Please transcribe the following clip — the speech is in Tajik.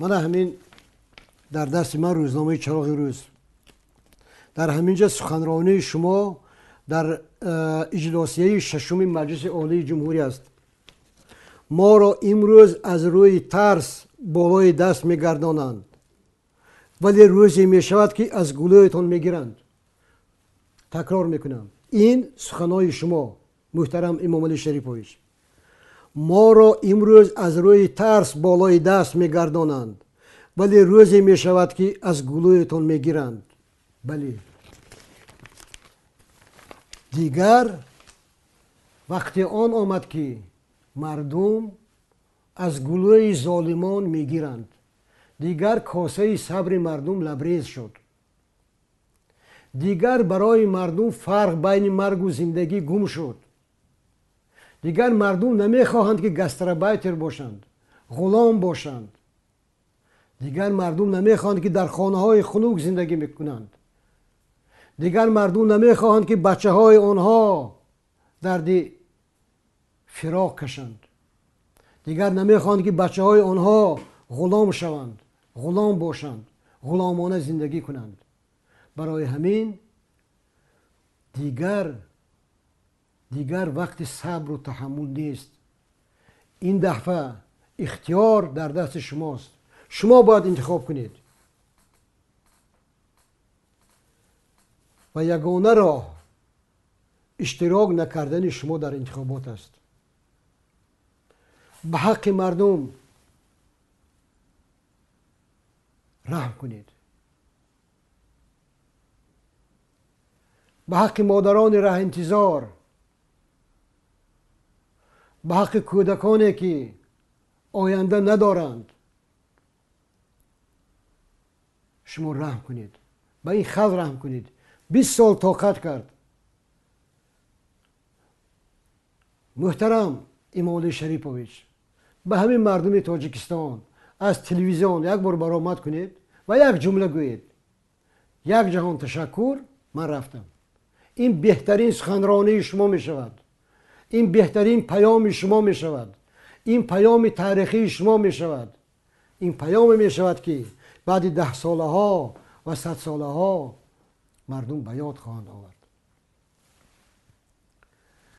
Мана ҳамин дар дасти ман рӯзномаи Чароғи рӯз. Дар ҳамин ҷо суханронии шумо дар иҷлосияи шашуми Маҷлиси Олии Ҷумҳурӣ аст. Моро имрӯз аз рӯи тарс болои даст мегардонанд, вале рӯзе мешавад, ки аз гулӯятон мегиранд. Такрор мекунам, ин суханои шумо, муҳтарам Эмомалӣ Шарипович. Моро имрӯз аз рӯи тарс болои даст мегардонанд, вале рӯзе мешавад, ки аз гулӯятон мегиранд. Бале, дигар вақти он омад, ки мардум аз гулӯи золимон мегиранд. Дигар косаи сабри мардум лабрез шуд. Дигар барои мардум фарқ байни маргу зиндагӣ гум шуд. Дигар мардум намехоҳанд, ки гастарбайтер бошанд, ғулом бошанд. Дигар мардум намехоҳанд, ки дар хонаҳои хунук зиндагӣ мекунанд. Дигар мардум намехоҳанд, ки бачаҳои онҳо дарди фироқ кашанд. Дигар намехоҳанд, ки бачаҳои онҳо ғулом шаванд, ғулом бошанд, ғуломона зиндагӣ кунанд. Барои ҳамин дигар вақти сабру таҳаммул нест. Ин дафъа ихтиёр дар дасти шумост. Шумо бояд интихоб кунед ва ягона роҳ иштирок накардани шумо дар интихобот аст. Ба ҳаққи мардум раҳм кунед, ба ҳаққи модарони раҳинтизор, ба ҳаққи кӯдаконе, ки оянда надоранд, шумо раҳм кунед, ба ин халқ раҳм кунед. 20 сол тоқат кард. Муҳтарам Эмомалӣ Шарипович, ба ҳамин мардуми Тоҷикистон аз телевизион як бор баромад кунед ва як ҷумла гӯед: як ҷаҳон ташаккур, ман рафтам. Ин беҳтарин суханронии шумо мешавад, ин беҳтарин паёми шумо мешавад, ин паёми таърихии шумо мешавад, ин паёме мешавад, ки баъди 10 солаҳо ва 100 солаҳо мардум ба ёд хоҳанд овард.